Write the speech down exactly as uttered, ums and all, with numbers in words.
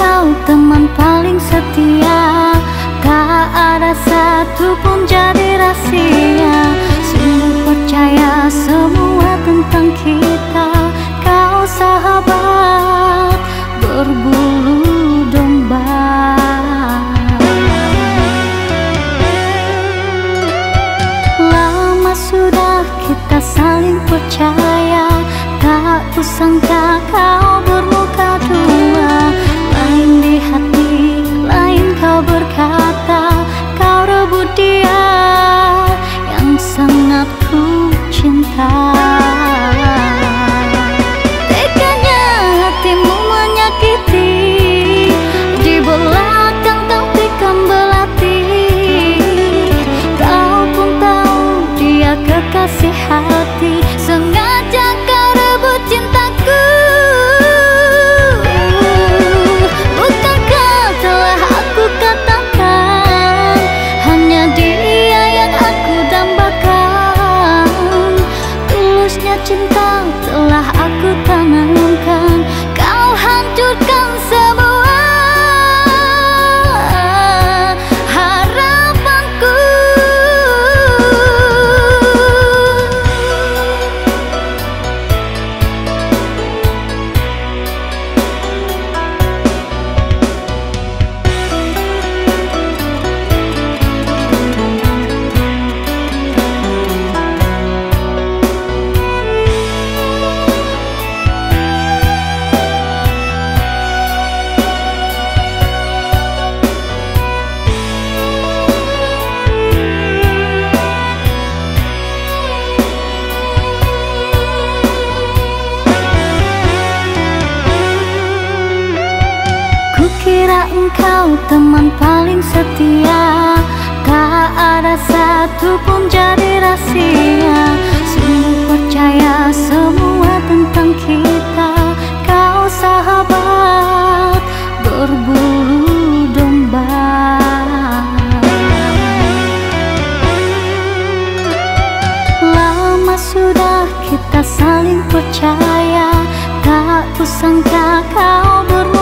Kau teman paling setia, tak ada satu pun jadi rahasia. Sungguh percaya semua tentang kita, kau sahabat berbulu domba. Lama sudah kita saling percaya, tak kusangka kau bermuka dua. Lain di hati, lain kau berkata, kau rebut dia yang sangat ku cinta. Teganya hatimu menyakiti, di belakang tampilkan belati. Kau pun tahu dia kekasih hati, sengaja kau rebut cintaku. Bukankah telah aku katakan, hanya dia yang aku dambakan? Tulusnya cinta telah aku tanamkan, kau hancurkan semua harapanku. Kukira engkau teman paling setia, tak ada satu pun jadi rahasia. Sungguh percaya semua tentang kita, kau sahabat berbulu domba. Lama sudah kita saling percaya, tak kusangka kau bermuka